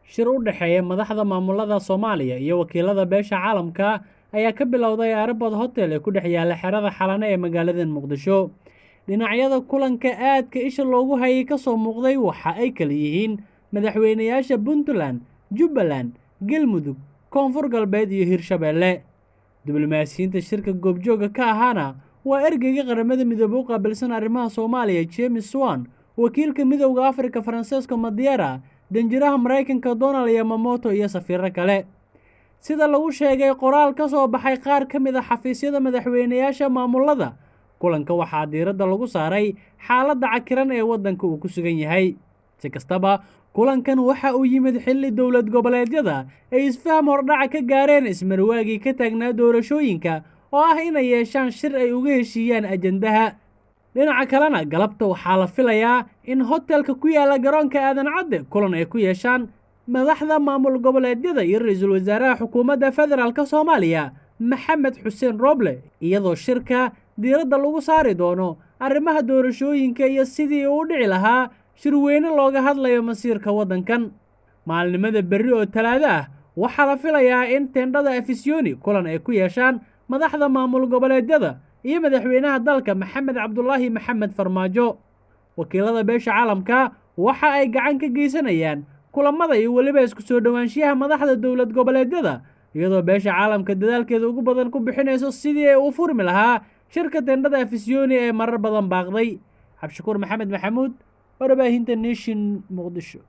Shir u dhexeeya madaxda maamulada Soomaaliya iyo wakiilada beesha caalamka ayaa ka bilowday Airport Hotel ee ku dhex yaala xerada Xalane ee magaalada Muqdisho. Dhinacyada kulanka aadka isha loogu hayay ka soo muuqday waxa ay kala yihiin madaxweynayaasha Puntland, Jubbaland, Galmudug, Koonfur Galbeed iyo Hirshabeelle. Diblomaasiyiinta shirka goobjooga ka ahaana waa ergeyga Qaramada Midoobay u qaabilsan arrimaha Soomaaliya James Swan, wakiilka Midowda Afrika Francesco Madiera, danjiraha Maraykanka Donald Yamamoto iyo safiiro kale. Sida lagu sheegay qoraal ka soo baxay qaar ka mid ah xafiisyada madaxweynayaasha maamulada, kulanka waxaa diiradda lagu saaray xaaladda cakiran ee waddanka uu ku sugan yahay. Si kastaba, kulankan waxa uu yimid xilli dowlad goboleedyada ay isfaham hordhaca ka gaareen ismarwaagii ka taagnaa doorashooyinka oo ah inay yeeshaan shir ay uga heshiiyaan ajandaha. Dhinaca kalena, galabta waxaa la filayaa in hotelka ku yaala garoonka Aadan Cadde kulan ay ku yeeshaan madaxda maamul goboleedyada iyo ra-iisul wasaaraha xukuumadda federaalk Soomaaliya Maxamed Xuseen Roble, iyadoo shirka diiradda lagu saari doono arrimaha doorashooyinka iyo sidii uu u dhici lahaa shirweyne looga hadlayo masiirka waddankan. Maalinimada berri oo Talaado ah waxaa la filayaa in teendhada Afisyooni kulan ay ku yeeshaan madaxda maamul goboleedyada iyo madaxweynaha dalka Maxamed Cabdulaahi Maxamed Farmaajo. Wakiilada beesha caalamka waxa ay gacan ka geysanayaan kulamada iyo weliba isku soo dhowaanshiyaha madaxda dowlad goboleedyada, iyadoo beesha caalamka dadaalkeeda ugu badan ku bixinayso sidii ay u furmi lahaa shirka teendhada Afisyooni ee marar badan baaqday. Cabdishakuur Maxamed Maxamuud, warbaahinta Nation, Muqdisho.